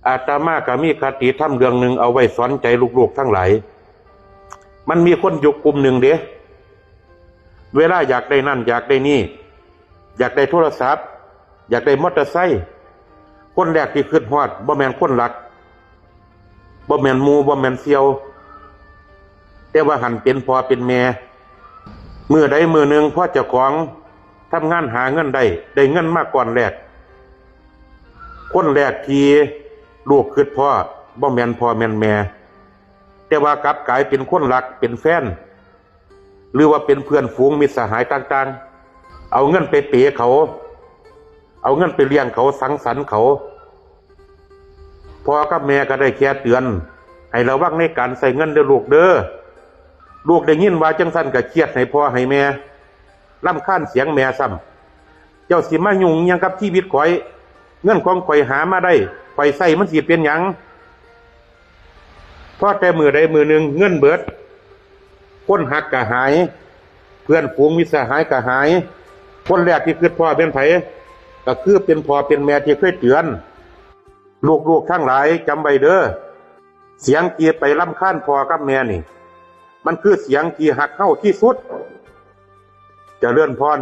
ອາດຕະມາກໍມີຄະຕິທຳເລື່ອງໜຶ່ງເອົາໄວ້ສອນໃຈລູກໆທັງຫຼາຍ. ມັນມີຄົນຢູ່ກຸ່ມໜຶ່ງເດ້ ເວລາຢາກໄດ້ນັ້ນຢາກໄດ້ນີ້ ຢາກໄດ້ໂທລະສັບ ຢາກໄດ້ມໍເຕີໄຊ, ຄົນແລກທີ່ຄິດຮອດບໍ່ແມ່ນຄົນລັກ ບໍ່ແມ່ນໝູ່ ບໍ່ແມ່ນສ່ຽວ ແຕ່ວ່າຫັ້ນເປັນພໍ່ເປັນແມ່. ມື້ໃດມື້ໜຶ່ງພໍເຈົ້າຂອງທຳງານຫາເງິນໄດ້ ໄດ້ເງິນມາກ້ອນແລກ ຄົນແລກທີ່ລູກຄິດພໍ້ ບໍ່ແມ່ນພໍ່ແມ່ນແມ່ ແຕ່ວ່າກັບກາຍເປັນຄົນລັກ ເປັນແຟນ ຫຼືວ່າເປັນເພື່ອນຝູງມິດສະຫາຍຕ່າງໆ ເອົາເງິນໄປເປເຂົາ ເອົາເງິນໄປລ້ຽງເຂົາ ສັງສັນເຂົາ. ພໍ່ກັບແມ່ກໍໄດ້ແຄ່ເຕືອນ ໃຫ້ລະວັງໃນການໃຊ້ເງິນເດີລູກເດີ. ລູກໄດ້ຍິນວ່າຈັ່ງຊັ້ນກໍຄຽດໃຫ້ພໍ່ໃຫ້ແມ່ ລຳຄານສຽງແມ່ຊ້ຳ. ເຈົ້າຊິມາຫຍຸ້ງຫຍັງກັບຊີວິດຂ້ອຍ? ເງິນຂອງຂ້ອຍຫາມາໄດ້ ຂ້ອຍໃຊ້ມັນຊິເປັນຫຍັງ? ພໍແຕ່ມື້ໃດມື້ໜຶ່ງເງິນເບິດ ຄົນຮັກກໍຫາຍ ເພື່ອນຝູງມິດສະຫາຍກໍຫາຍ. ຄົນແລກທີ່ຄິດພໍ້ແມ່ນໃຜ? ກໍຄືເປັນພໍ່ເປັນແມ່ທີ່ເຄີຍເຕືອນ. ລູກໆທັງຫຼາຍຈຳໄວ້ເດີ ສຽງທີ່ໄປລຳຄານພໍ່ກັບແມ່ນີ້ ມັນຄືສຽງທີ່ຮັກເຮົາທີ່ສຸດ. ຈະເລີນພອນ.